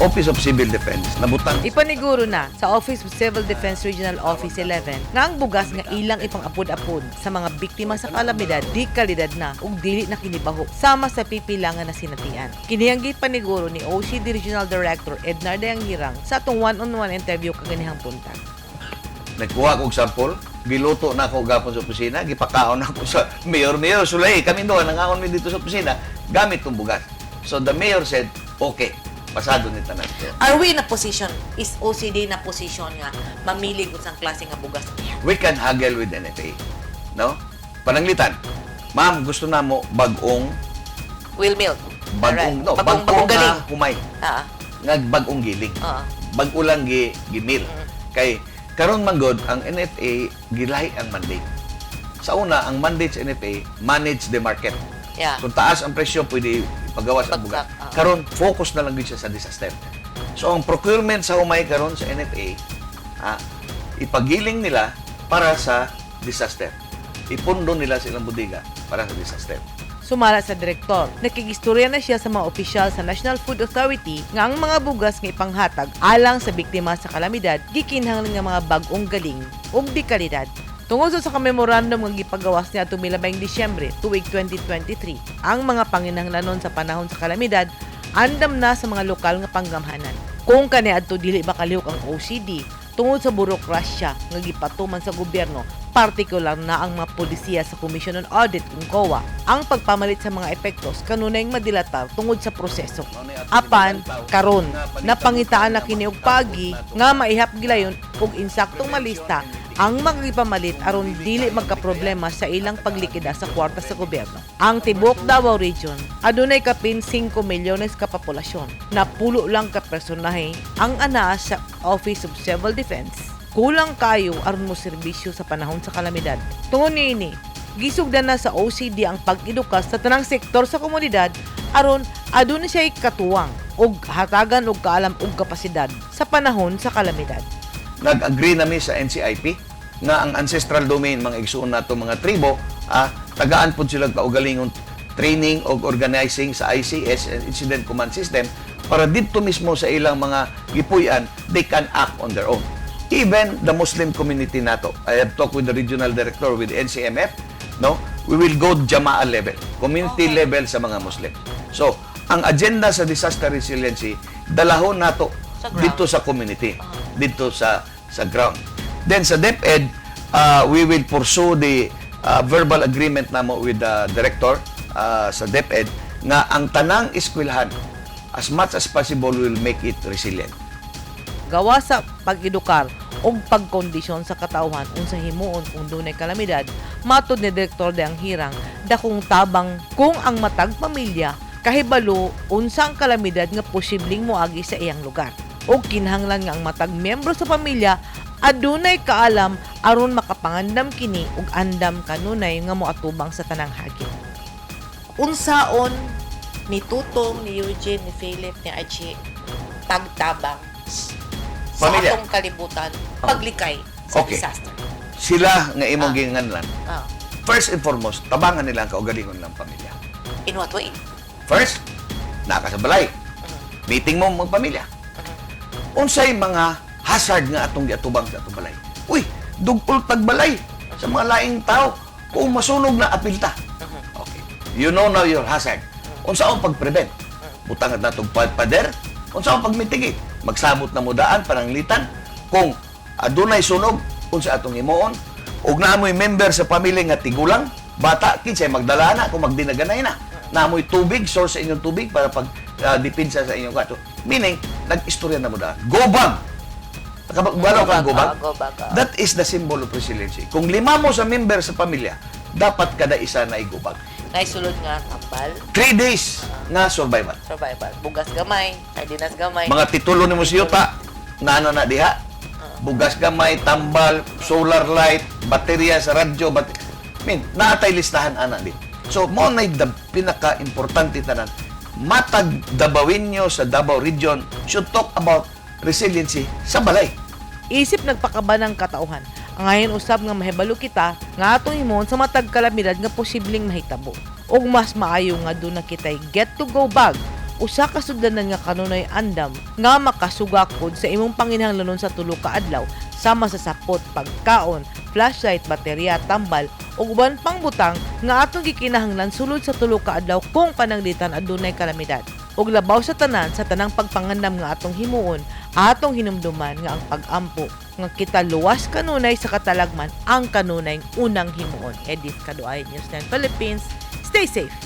Office of Civil Defense nabutang Ipaniguro na sa Office of Civil Defense Regional Office 11 nga ang bugas nga ilang ipang-apod-apod sa mga biktima sa kalamidad di kalidad na ug dili na kinibaho sama sa pipilangan na sinatian. Kini ang gipaniguro ni OCD Regional Director Ednar Dayanghirang sa atong one-on-one interview kaganihang buntag. Nagkuha kog sample, giluto na ako gapon sa opisina, gipakaon ako sa mayor. "Mayor, sulay, kami doon, nangaon mi dito sa opisina, gamit tong bugas." So the mayor said, "Okay, pasado ni tanan." Are we in a position, is OCD na position nga mamili kung sang klase nga bugas? We can haggle with NFA. No? Pananglitan, "Ma'am, gusto na mo bagong Will milk. Bagong, no, bagong, bagong bagong galing. nga humay, nga bagong giling." Bag-o lang gi-mill. Kay karon man gud ang NFA gilahi ang mandate. Sa una, ang mandate sa NFA, manage the market. Kung taas ang presyo, pwede ipagawas ang bugas. Bagsak. Karon focus na lang gid siya sa disaster. So ang procurement sa humay karon sa NFA, ipagiling nila para sa disaster. Ipundo nila sa ilang bodega para sa disaster. Sumala sa direktor, nakigistorya na siya sa mga opisyal sa National Food Authority nga ang mga bugas nga ipanghatag alang sa biktima sa kalamidad gikinahanglan nga mga bag-ong galing ug di kalidad. Tungod sa memorandum nga gipagawas niya atong milabay Disyembre tuig 2023, ang mga panginahanglanon sa panahon sa kalamidad andam na sa mga lokal nga panggamhanan. Kung kaniadto dili makalihok ang OCD tungod sa burokrasya nga gipatuman sa gobyerno, partikular na ang mga polisiya sa Commission on Audit kung COA, ang pagpamalit sa mga epektos kanunay madilatar tungod sa proseso. Apan karon napangitaan na kini og paagi nga maihap gilayon og insaktong malista ang mga gipamalit aron dili magkaproblema sa ilang paglikida sa kwarta sa gobyerno. Ang tibuok Davao Region adunay kapin 5 milyones ka populasyon. Napulo lang ka personahe ang anaa sa Office of Civil Defense. Kulang kayo aron mo serbisyo sa panahon sa kalamidad. Tungod niini, gisugdan na sa OCD ang pag-eduka sa tanang sektor sa komunidad aron aduna siya katuwang og hatagan og kaalam og kapasidad sa panahon sa kalamidad. Nag-agree nami sa NCIP nga ang ancestral domain, mga igsuon nato mga tribo, tagaan pud sila kaugalingon training og organizing sa ICS, Incident Command System, para didto mismo sa ilang mga gipuy-an, they can act on their own. Even the Muslim community nato, I have talked with the regional director with NCMF, no, we will go jamaa level, community level sa mga Muslim. So ang agenda sa disaster resiliency, dalahon nato sa ground. Dito sa community, dito sa ground. Then sa DepEd, we will pursue the verbal agreement namo with the director sa DepEd nga ang tanang eskwelahan, as much as possible, will make it resilient. Gawa sa pag-edukar og pagkondisyon sa katawhan unsa himuon kung dunay kalamidad, matud ni Direktor Dayanghirang, dakong tabang kung ang matag pamilya kahibalo unsa ang kalamidad nga posibleng moagi sa iyang lugar. Og kinahanglan nga ang matag miyembro sa pamilya adunay kaalam aron makapangandam kini ug andam kanunay nga moatubang sa tanang hagit. Unsaon ni Tutong, ni Eugene, ni Philip, ni Archie pagtabang sa Pamilya. Atong kalibutan, paglikay sa disaster? Sila nga imong ginganlan. First and foremost, tabangan nila ang kaugalingon ng pamilya. In what way? First, naa ka sa balay. Meeting mo magpamilya. Unsay mga hazard nga atong giatubang sa atong balay? Uy, dugol tag balay sa mga laing tao. Kung masunog na, apilta. Okay. You know now your hazard. Unsa ang pag-prevent? Butang natong pader. Unsa ang pag-mitigate? Magsabot na mo daan pananglitan kung adunay sunog, unsa atong himuon? Ug naa moy member sa pamilya nga tigulang, bata, kinsay magdala na kung magdinaganay na? Naa moy tubig, source sa inyong tubig para pag depensa sa inyong kwarto. Meaning, nag-istorya na mo daan. Go bag! Nakabalo kang go bag? Go bag, ah. That is the symbol of resiliency. Kung lima mo sa member sa pamilya, dapat kada isa na go bag. Naisulod nga tambal, 3 days nga survival. Survival. Bugas gamay, sardinas gamay. Mga titulo nimo si yuta, naano na diha? Bugas gamay, tambal, solar light, baterya sa radyo, I mean, naatay listahan ana di. So, mo na the pinaka-importante tanan. Matag Dabawenyo sa Davao Region should talk about resiliency sa balay. Isip nagpakaba ng katauhan. Ang ngayon usab nga mahibalo kita nga atong himuon sa matag kalamidad nga posibleng mahitabo. Ug mas maayo nga duna kitay get to go bag. usa ka sudlanan nga kanunay andam nga makasugakod sa imong panginahanglanon sa 3 ka adlaw sama sa sapot, pagkaon, flashlight, baterya, tambal ug uban pang butang nga atong gikinahanglan sulod sa 3 ka adlaw kung pananglitan adunay kalamidad. Ug labaw sa tanan, sa tanang pagpangandam nga atong himuon, atong hinumduman nga ang pag-ampo nga kita luwas kanunay sa katalagman ang kanunay unang himuon. Edith Kaduay, News 9 Philippines. Stay safe.